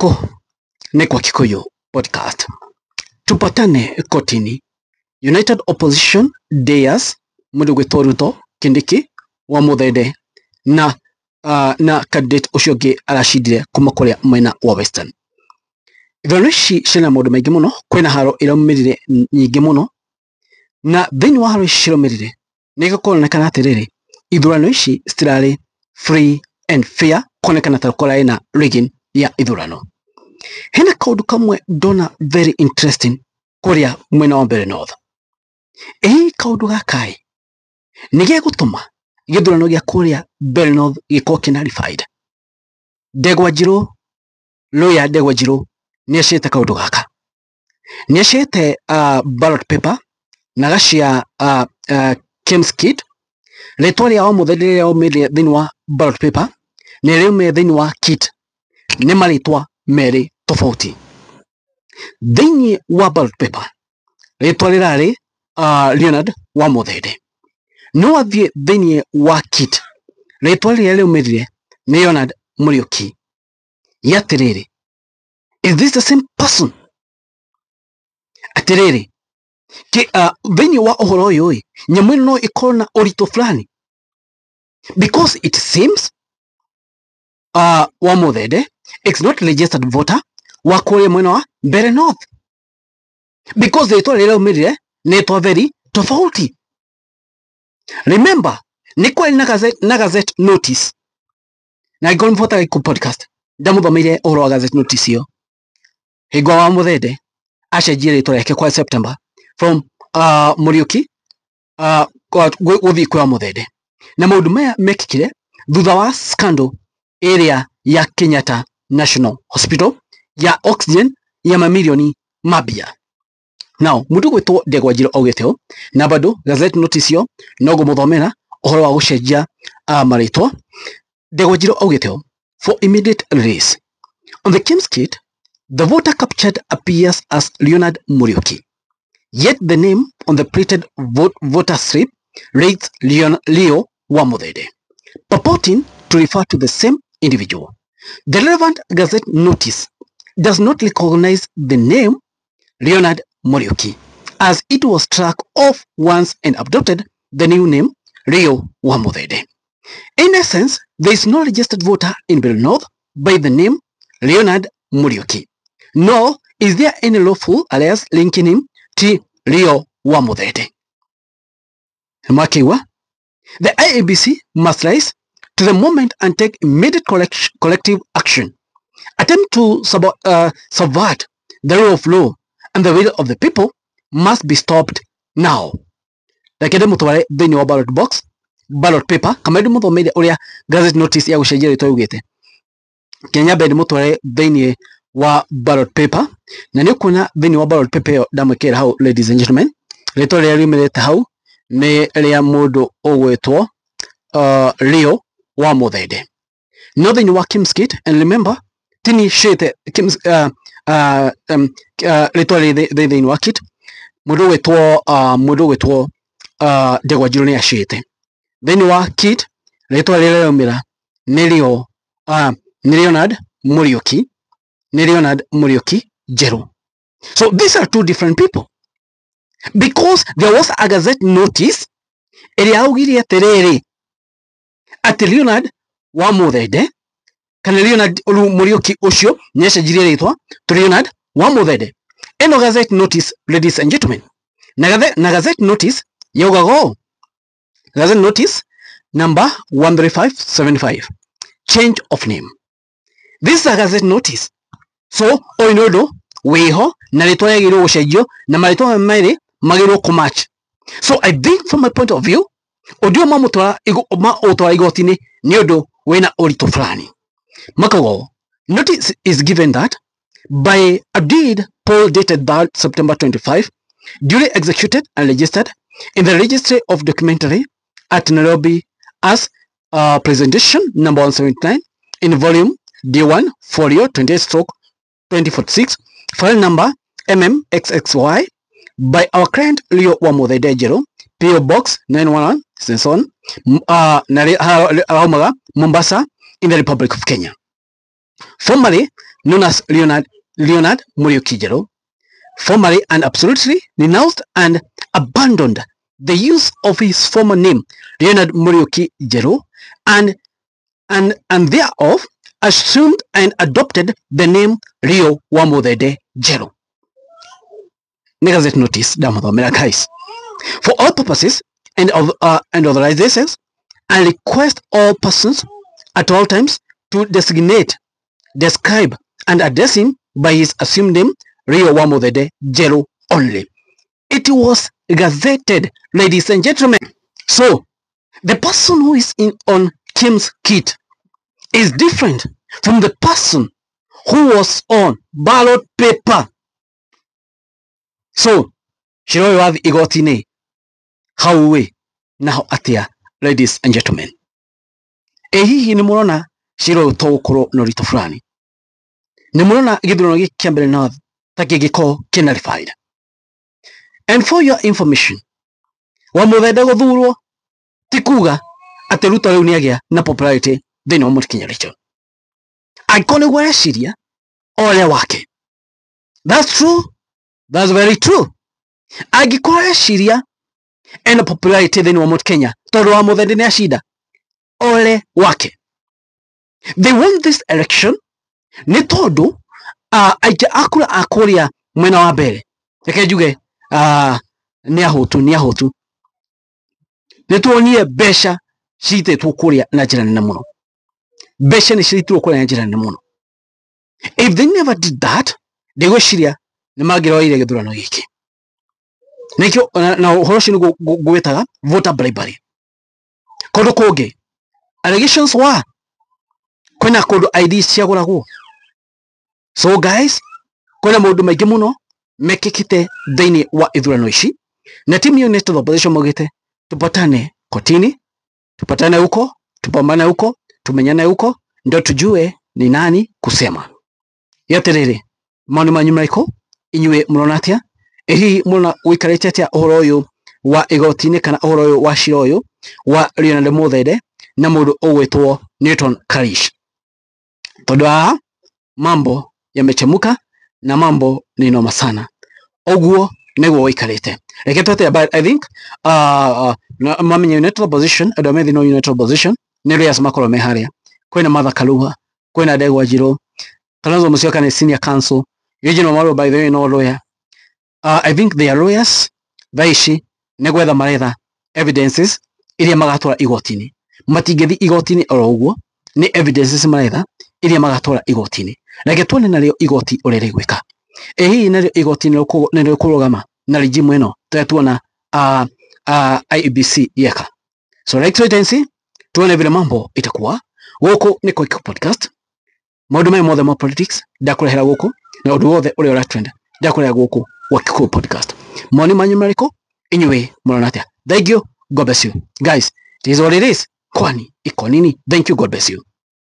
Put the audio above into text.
Gũkũ nĩ kwa Kikuyu Podcast. Tupatane kotini. United Opposition dares mũndũ gwĩtwo Ruto, Kindiki wa Muthende na candidate ũcio ũngĩ aracindire kuma kũrĩa mwena wa Western. Ithurano ici ciĩna maũndũ maingĩ mũno, kwĩna haro iraumĩrire nyingĩ mũno, na thĩinĩ wa haro ici ciraumĩrire nĩ gũkonekana atĩrĩrĩ, ithurano ici citirarĩ free and fair, kuonekana ta kũrarĩ na rigging ya ithurano. Hena kaũndũ kamwe ndona very interesting kũrĩa mwena wa Mbeere North. Ĩ kaũndũ gaka ĩ nĩ gegũtũma gĩthurano gĩa kũrĩa Mbeere North gĩkorwo kĩ nullified. Ndegwa Njirũ, lawyer Ndegwa Njirũ nĩ acĩte kaũndũ gaka, nĩ acĩte ballot paper na agacia KIEMS kit. Rĩtwa rĩa Wamuthende rĩrĩa raumĩrire thĩinĩ wa ballot paper na rĩraumĩrire thĩinĩ wa kit nĩ marĩtwa merĩ tofauti. Thĩinĩ wa ballot paper rĩtwa rĩrarĩ Leonard Wamuthende, no athiĩ thĩinĩ wa kit rĩtwa rĩrĩa rĩaumĩrire nĩ Leonard Muriuki. Atĩrĩrĩ, is this the same person? Atĩrĩrĩ, thĩinĩ wa ũhoro ũyũ ĩ, nyamũ ĩno no ĩkorwo na ũritũ fulani because it seems Wamuthende is not registered voter wa kũrĩa mwena wa Mbeere North because rĩtwa rĩrĩa rĩaumĩrire nĩ rĩtwa very tofauti. Remember, nĩ kwarĩ na gazette notice, na angĩkorwo nĩ mũbuataga Gĩkũyũ Podcast ndamũthomeire ũhoro wa gazette notice ĩyo hingo wa Wamuthende acenjie rĩtwa rĩake kwa September from Muriuki gũthiĩ kwĩ Wamuthende, na maũndũ maya mekĩkire thutha wa scandal ĩrĩa ya Kenyatta National Hospital ya oxygen ya mamirioni ma mbia. Now mũndũ gwĩtwo Ndegwa Njirũ augĩte ũũ, na bado gazette notice ĩyo no ngũmũthomera ũhoro wa gũcenjia marĩtwa. Ndegwa Njirũ augĩte ũũ, for immediate release on the KIEMS kit, the voter captured appears as Leonard Muriuki, yet the name on the printed voter slip reads Leo Wamuthende, purporting to refer to the same individual. The relevant gazette notice does not recognize the name Leonard Muriuki, as it was struck off once and adopted the new name Leo Wamuthende. In essence, there is no registered voter in Mbeere North by the name Leonard Muriuki, nor is there any lawful alias linking him to Leo Wamuthende. Mwakiwa, the IEBC must rise to the moment and take immediate collective action. Attempt to subvert the rule of law and the will of the people must be stopped now. Reke ndĩmũtware thĩinĩ wa ballot box, ballot paper, kama ndĩmũthomeire ũrĩa gazette notice ya gũcenjia rĩtwa yugĩte. Kenya ndĩmũtware thĩinĩ wa ballot paper, na nĩ ũkuona thĩinĩ wa ballot paper ĩyo ndamwĩkĩra hau, ladies and gentlemen, rĩtwa rĩrĩa riumĩrĩte hau nĩ rĩa mũndũ ũgwĩtwo Leo Wamuthende. No thĩinĩ wa KIEMS kit, and remember tini shite KIEMS rĩtwa rĩ thĩinĩ wa kit, mũndũ ũgwĩtwo Ndegwa Njirũ nĩ acĩte thĩinĩ wa kit, rĩtwa rĩrĩa rĩraumĩra nĩ Leo nĩ Leonard Muriuki, nĩ Leonard Muriuki Njerũ. So these are two different people because there was a gazette notice ĩrĩa yaugire atĩrĩrĩ, atĩ Leonard Wamuthende kana Leonard Muriuki ũcio nĩ acenjirie rĩtwa to Leonard Wamuthende. Ĩno gazette notice, ladies and gentlemen, na gazette notice yaugaga ũũ, gazette notice number 13575, change of name. This is a gazette notice, so ũyũ nĩ ũndũ wĩho na rĩtwa rĩagĩrĩirwo gũcenjio na marĩtwa maya merĩ magĩrĩirwo kũmatch. So I think from my point of view, ũndũ ũyũ mamũtwara ũtwara igoti-inĩ nĩ ũndũ wĩna ũritũ fulani. Makauga ũũ, notice is given that by a deed poll dated 3rd September 25, duly executed and registered in the Registry of Documentary at Nairobi as presentation number 179 in volume D1 folio 28/2046, file number MMXXY, by our client Leo Wamuthende Njerũ, PO Box 911 Senson, araumaga Mombasa in the Republic of Kenya. Formerly known as Leonard Muriuki Njeru, formally and absolutely renounced and abandoned the use of his former name, Leonard Muriuki Njeru, and thereof assumed and adopted the name Rio Wamuthende Njeru. Nĩ gazette notice ndamathomera guys. For all purposes and authorizations, and request all persons at all times to designate, describe, and address him by his assumed name, Rio Wamuthende Njeru only. It was gazetted, ladies and gentlemen. So, the person who is in on Kim's kit is different from the person who was on ballot paper. So, cira ũyũ wathi igoti-inĩ hau ĩ naho atia, ladies and gentlemen? Ĩ hihi nĩ mũrona cira ũyũ to gũkorwo na ũritũ fulani? Nĩ mũrona gĩthurano gĩkĩ kĩa mbere North ta kĩngĩkorwo kĩ nullified? And for your information, Wamuthende gũthurwo ti kuga atĩ Ruto rĩu nĩagĩa na popularity thĩinĩ wa Mount Kenya region. Angĩkorwo nĩguo areciria ole wake. That's true. That's very true. Angĩkorwo areciria ena popularity thĩinĩ wa Mount Kenya tondũ Wamuthende nĩ acinda, ole wake. They won this election nĩ tondũ aikia a kura a kũrĩa mwena wa mbere, reke njuge nĩ ahũtu, nĩ ahũtu. Nĩ tuonire mbeca citĩtwo kũrĩa na njĩra nene mũno. Mbeca nĩ ciitirwo kũrĩa na njĩra nene mũno. If they never did that, ndigwĩciria nĩ mangĩroire gĩthurano gĩkĩ. Nĩkĩo na ũhoro ũcio nĩguo ngwĩtaga voter bribery. Kũndũ kũngĩ allegations wa kwĩna kũndũ ID ciagũragwo. So guys, kwĩna maũndũ maingĩ mũno mekĩkĩte thĩinĩ wa ithurano ici, na team United Opposition maugĩte tupatane kotini, tupatane huko, tupambane huko, tumenyane huko, ndio tujue ni nani kusema. Gĩatĩrĩrĩ, maũndũ manyu marĩkũ? Inyuĩ mũrona atĩa? Ĩ hihi mũrona ũikarĩte atĩa ũhoro ũyũ wa igoti-inĩ kana ũhoro ũyũ wa cira ũyũ wa Leonard Muthende na mũndũ ũgwĩtwo Newton Karish? Tondũ haha mambo yamechemuka na mambo ni noma sana. Ũguo nĩguo ũikarĩte. Reke twetere, but I think mamenya United Opposition, andũ a me thĩinĩ wa United Opposition nĩ lawyers makorwo me harĩa. Kwĩna Martha Karua, kwĩna Ndegwa Njirũ, Kalonzo Musyoka nĩ senior counsel, Eugene Wamalwa by the way no lawyer. I think they are lawyers thaa ici nĩ gwetha maretha evidences iria magatwara igoti-inĩ. Matingĩthiĩ igoti-inĩ oro ũguo, nĩ evidences maretha iria magatwara igoti-inĩ. Reke tuone narĩo igoti ũrĩa rĩgwĩka. Ĩ hihi narĩo igoti nĩ rĩkũrũgama na regime ĩno tũrĩa tuona IEBC yeka. So let's wait and see, tuone vile mambo itakuwa. Gũkũ nĩ Koiko Podcast. Maũndũ maya mothe ma politics ndakũrehera gũkũ, na ũndũ wothe ũrĩa ũra trend ndakũrehera gũkũ gwa Kikuyu Podcast. Mawoni manyu marĩkũ? Inyuĩ mũrona atĩa? Thank you. God bless you. Guys, it is what it is. Kwani iko nini? Thank you. God bless you.